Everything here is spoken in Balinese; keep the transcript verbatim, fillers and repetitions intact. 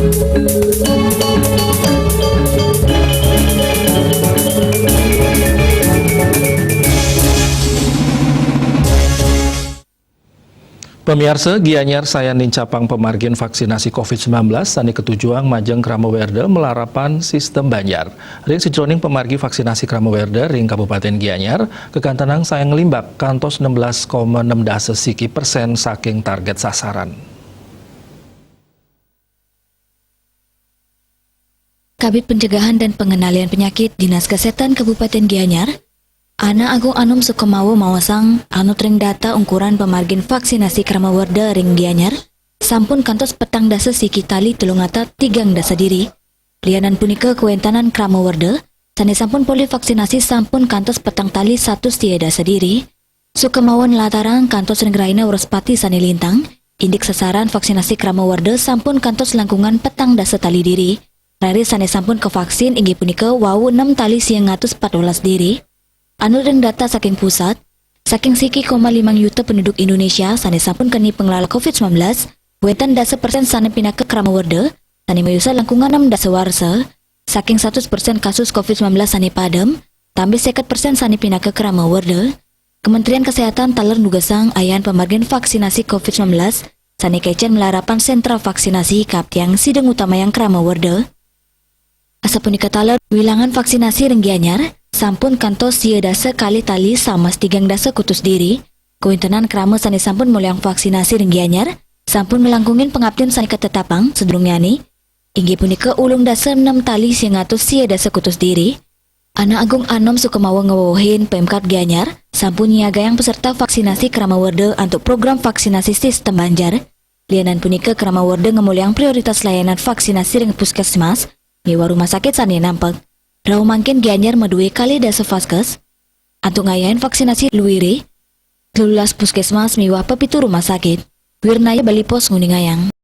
Pamiarsa, Gianyar sayan nincapang pamargin vaksinasi covid sembilan belas sané katujuang majeng krama werda malarapan sistem Banjar. Ring sajroning pamargi vaksinasi krama werda ring Kabupaten Gianyar, kakantenang sayan nglimbak kantos enam belas koma enam dasa siki persen saking target sasaran. Kabid Pencegahan dan Pengendalian Penyakit Dinas Kesehatan Kabupaten Gianyar, Ana Agung Anom Sukamawa maosang, anut ring data ungkuran pamargin vaksinasi krama werda ring Gianyar, sampun kantos petang dasa siki tali telung atus tigang dasa diri. Lianan punika kawéntenan krama werda, sané sampun polih vaksinasi sampun kantos petang tali satus sia dasa diri. Sukamawa nlatarang kantos ring rahina Wrespati sané lintang, indik sasaran vaksinasi krama werda sampun kantos langkungan petang dasa tali diri. Raris sané sampun kavaksin inggih punika wau enam tali siang atus empat belas diri. Anut ring data saking pusat, saking siki koma limang yuta penduduk Indonesia sané sampun keni panglala covid sembilan belas, wénten dasa persen sané pinaka krama werda, sané mayusa langkungan enam dasa warsa. Saking satus persen kasus covid sembilan belas sané padem, tambih seket persen sané pinaka krama werda. Kementerian Kesehatan taler nugasang ayaan pamargin vaksinasi covid sembilan belas sané kecen malarapan sentra vaksinasi kaaptiang sida ngutamayang krama werda. Asapunika taler, wilangan vaksinasi ring Gianyar sampun kantos sia dasa kalih tali samas tigang dasa kutus diri. Kawéntenan krama sané sampun molihang vaksinasi ring Gianyar sampun malangkungin pangaptin sané katetapang sadurungnyané, inggih punika ulung dasa enam tali siang atus sia dasa kutus diri. Ana Agung Anom Sukamawa ngwewehin Pemkab Gianyar sampun nyiagayang peserta vaksinasi krama werda antuk program vaksinasi sistem Banjar. Lianan punika, krama werda ngamolihang prioritas layanan vaksinasi ring puskesmas miwah rumah sakit sané nampek. Rauh mangkin Gianyar madué kalih dasa vaskes antuk ngayahin vaksinasi luiré, telulas puskesmas miwah pepitu rumah sakit. Wirnaya Bali Post nguningayang.